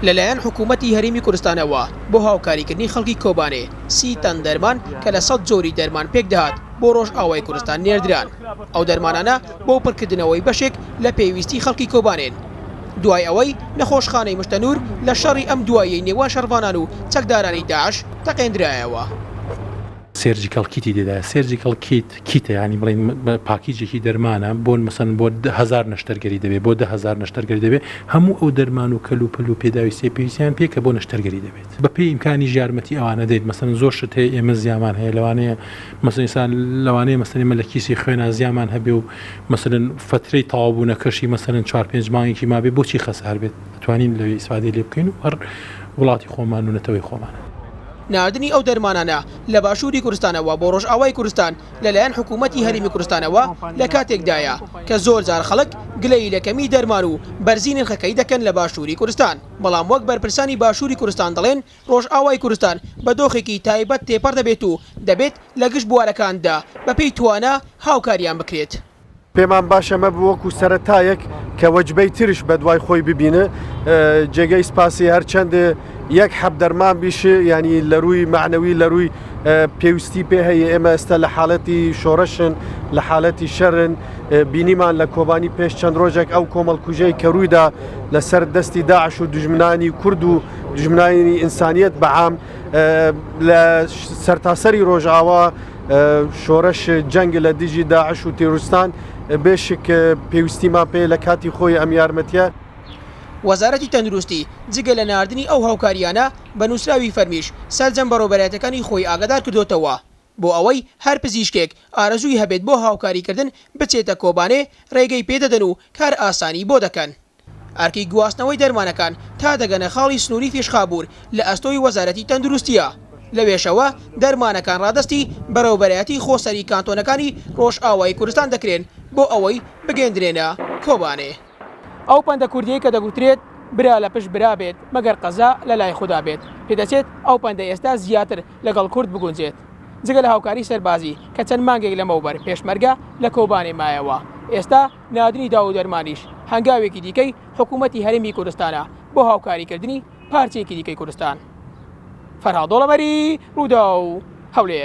لەلایەن حکوومەتی هەرێمی کوردستانەوە بۆ هاوکاریکردنی خەڵکی کۆبانێ، سی تەن دەرمان کە لە 100 جۆری دەرمان پێکدەهات بۆ ڕۆژئاوای کوردستان نێردران. ئەو دەرمانانە بۆ پڕکردنەوەی بەشێک لە پێویستی خەڵکی کۆبانێن. دوای ئەوەی نەخۆشخانەی مشتەنوور لە شەڕی ئەم دواییەی نێوان شەڕڤانان و چەکدارانی داعش تەقێندرایەوە. surgical kit ی تێدایە surgical kit kit ە یانی بڵێین package ێکی دەرمانە بۆ مەسەن بۆ هەزار نەشتەرگەری دەبێت بۆ 10هزار نەشتەرگەری دەبێت هەموو ئەو دەرمان و کەل و پەل و پێداویستیە پێویستیان پێ کە بۆ نەشتەرگەری دەبێت بە پێی ئیمکانیش یارمەتی ئەوانە دەیت مەسەن زۆر شت هەیە ئێمە زیامان هەیە لەوانەیە مەسەن ئینسان لەوانەیە مەسەن ئێمە لە کیسی خوێنا زیامان هەبێ و مەسەن فەترەی تەواوبوونەکەشی مەسەن چوار پێنج مانگێکی مابێ بۆچی خەسار بێت ئەتوانین لەوێ ئیسفادەی لێ بکەین و هەر وڵاتی خۆمان و نەتەوەی خۆمانە. ناردنی ئەو دەرمانانە لە باشووری کوردستانەوە بۆ ڕۆژئاوای کوردستان لەلایەن حکوومەتی هەرێمی کوردستانەوە لە کاتێکدایە کە زۆر جار خەڵک گلەیی لە کەمیی دەرمان و بەرزی نرخەکەی دەکەن لە باشووری کوردستان، بەڵام وەک بەرپرسانی باشووری کوردستان دەڵێن ڕۆژئاوای کوردستان بە دۆخێکی تایبەت تێپەڕ دەبێت و دەبێت لە گشت بوارەکاندا بەپێی توانا هاوکاریان بکرێت. پێمان باشە ئەمە وەکو سەرەتایەک کە وەجبەی ترش بەدوای خۆی ببینێ جێگەی سپاسی هەرچەند یەک حەب دەرمان بیش ینی لە رووی معنەوی لە رووی پێویستی پێ هەیە ئێمە ئێستا لە حاڵەتی شۆڕشن لە حاڵەتی شەرن بینیمان لە کۆبانی پێش چەند ڕۆژێک ئەو کۆمەڵکوژەی کە روویدا لەسەر دەستی داعش و دژمنانی کورد و دژمنانی ئینسانیت بەعام لە سەرتاسەری ڕۆژئاوا شۆرش جەنگ لە دژی داعش و تیرۆرستان بێشک پێویستیمان پێ لە کاتی خۆی ئەم یارمەتیە. وەزارەتی تەندروستی جگە لە ناردنی ئەو هاوکارییانە بە نووسراوی فەرمیش سەرجەم بەڕێوەبەرایەتیەکانی خۆی ئاگادار کردۆتەوە بۆ ئەوەی هەر پزیشکێک ئارەزووی هەبێت بۆ هاوکاریکردن بچێتە کۆبانێ رێگەی پێدەدەن و کارئاسانی بۆ دەکەن. ئەرکی گواستنەوەی دەرمانەکان تا دەگەنە خاڵی سنووری فیشخابوور لە ئەستۆی وەزارەتی تەندروستییە، لەوێشەوە دەرمانەکان ڕادەستی بەڕێوەبەرایەتی خۆسەری کانتۆنەکانی ڕۆژئاوای کوردستان دەکرێن بۆ ئەوەی بگەیەندرێنە کۆبانێ. ئەو پەندە کوردییەی کە دەگوترێت، برا لە پشت برا بێت، مەگەر قەزا لە لای خودا بێت، پێدەچێت ئەو پەندە ئێستا زیاتر لەگەڵ کورد بگونجێت. جگە لە هاوکاری سەربازی کە چەند مانگێک لەمەوبەر پێشمەرگە لە کۆبانێ مایەوە، ئێستا ناردنی داو و دەرمانیش هەنگاوێکی دیکەی حکوومەتی هەرێمی کوردستانە بۆ هاوکاریکردنی پارچەیەکی دیکەی کوردستان. فەرهاد دۆڵەمەری، رووداو، هەولێر.